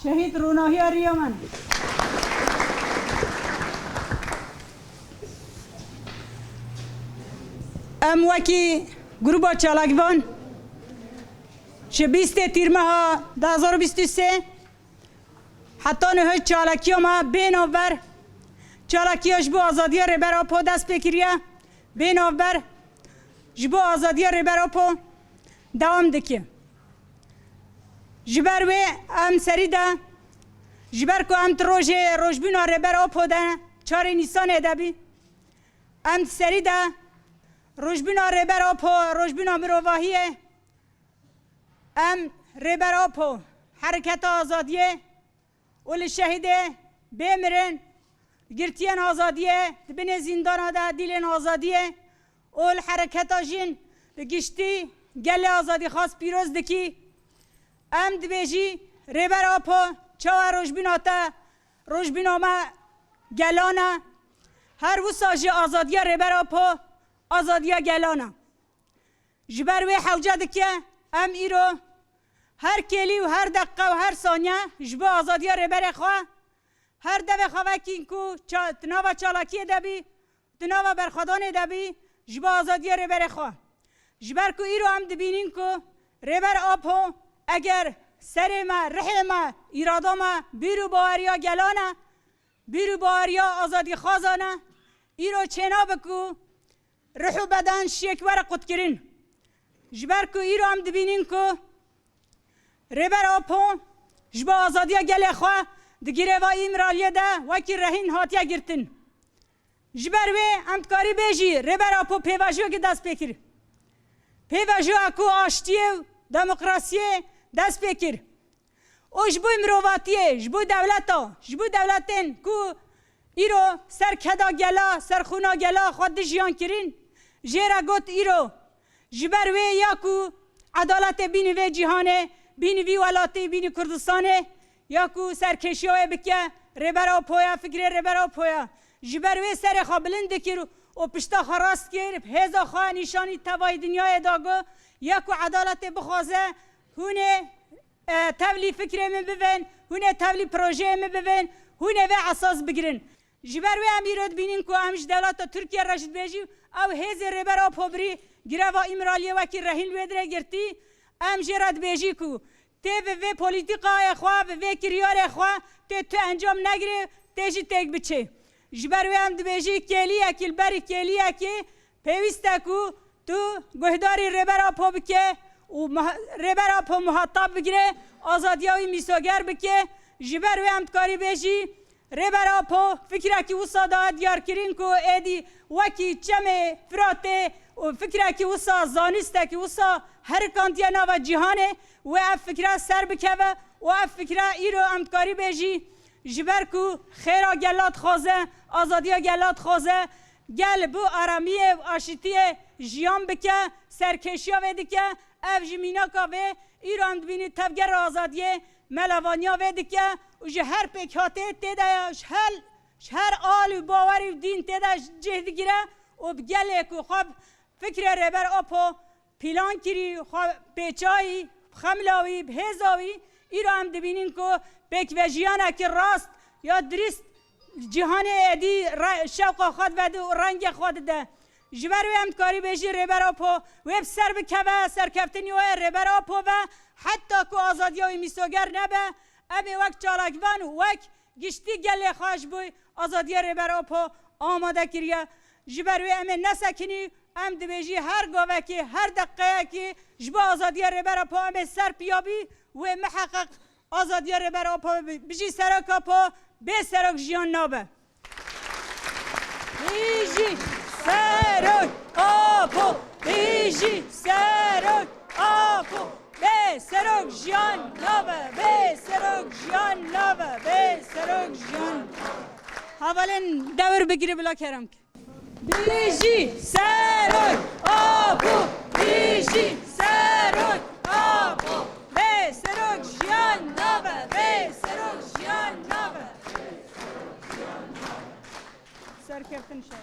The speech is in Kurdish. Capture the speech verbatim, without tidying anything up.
Şehîd ronahiya riya min. Em wekî gruba çalakvan ji bîstê Tîrmeha du hazar û bîst û sê heta niha çalakiya me bê navber, çalakiya ji bo azadiya Rêber Apo dest pê kiriye, bê navber ji bo azadiya Rêber Apo dewam dike. Ji ber wê em serî de, ji ber ku em di rojê rojbûna Rêber Apo de, çarê Nîsanê de bî, em di serî de rojbûna Rêber Apo, rojbûna mirovahiyê, em Rêber Apo, hereketa azadiyê û li şehîdê bê mirin, girtiyên azadiyê, di binê zîndana de dîlên azadiyê û li hereketa jin bi giştî gelê azadîxwaz pîroz dikî. Em dibêjî Rêber Apo, çawa rojbîna te, rojbîna me gelan e. Her wisa jî azadiya Rêber Apo, azadiya gelan e. Ji ber wê hewce dike, em îro her kêlî û her deqe û her saniye ji bo azadiya Rêberê xwe, her devê xwe vekîn ku ça-, di nava çalakiyê de bî, di nava berxwedanê de bî, ji bo azadiya Rêberê xwe. Ji ber ku îro em dibînin ku Rêber Apo, eger serê me, rihê me, îrada me, bîr û baweriya gelan e, bîr û baweriya azadîxwazan e, îro çênabe ku rih û beden şêk were qutkirin. Ji ber ku îro em dibînin ku Rêber Apo ji bo azadiya gelê xwe di girêva Îmraliyê de wekî rehîn hatiye girtin. Ji ber wê em dikarî bêjî Rêber Apo pêvajoyekê dest pê kir. Pêvajoya ku aştiyê û demokrasiyê dest pê kir. Û ji bo mirovatiyê, ji bo dewleta, ji bo dewletên ku îro ser keda gela, ser xûna gela xwe dijiyan kirin, jê re got îro. Ji ber wê ya ku edaletê bînî vê cîhanê, bînî vî welatî, bînî Kurdistanê, ya ku serkêşiya wê bike, Rêber Apo ya, fikrê Rêber Apo ya. Ji ber wê serê xwe bilind dikir û pişta xwe rast kir, hêza xwe nîşanî tevayî dinyayê da got, ya ku edaletê bixwaze, hûn ê e, tevlî fikrê min bibin, hûn ê tevlî projeyê min bibin, hûn ê vê esas bigirin. Ji ber wê em îro dibînin ku em ji dewleta Tirkiye re jî dibêjî, ew hêzê Rêber Apo birî gireva Îmraliyê wekî rehîn li wê dirê girtî, em jê re dibêjî ku tê bi vê polîtîkayê xwe, bi vê kiryarê xwe tê tu encam negirê, tê jî têk biçê. Ji ber wê em dibêjî kêliyekî li berî kêliyekê Pêwîst e ku tu guhdarî Rêber Apo bike û muha-, Rêber Apo muhatab bigire, azadiya wî mîsoger bike. Ji ber wê em dikarî bêjî, Rêber Apo fikrekî wisa daye diyarkirin ku êdî wekî çemê Firatê û fikrekî wisa, zanîstekî wisa herikandiye nava cîhanê, wê ev fikre ser bikeve û ev fikre îro em dikarî bêjî, ji ber ku xêra gela dixwaze, azadiya gela dixwaze, gel bi aramiyê û aşitiyê jiyan bike, serkêşiya vê dike, ev jî mînaka vê, îro em dibînî tevgera azadiyê melavaniya vê dike û ji her pêkhatê tê de ya, ji her, ji her al û bawerî û dîn tê de cih digire û bi gelê ku xwe fikrê Rêber Apo pîlan kirî, xwe pêçayî, bi xemla wî, bi hêza wî, îro em dibînin ku pêkvejiyanekî rast ya dirîst cîhanê êdî re-, şewqa xwe divedi û rengê xwe dide. Ji ber wê em dikarî bêjî Rêber Apo wê bi ser bikeve, serkeftinî wê Rêber Apo ve, heta ku azadiya wî mîsoger nebe, em ê wek çalakvan û wek giştî gelê xwe ji bo azadiya Rêber Apo amade kiriye. Ji ber wê em ê nesekinî, em dibêjî her gavekê, her deqeyekê ji bo azadiya Rêber Apo em ê ser piya bî, wê miheqeq azadiya Rêber Apo bi-, bijî serok Apo, bê serok jiyan nabe. Bijî serok Apo, bijî serok Apo. Bê serok jiyan nabe, bê serok jiyan nabe, bê serok jiyan. Hevalên dewir bigire bila kerem ke. Bijî serok Apo, bijî serok Apo. Bê serok jiyan nabe, bê serok jiyan nabe. Serkeftin şer.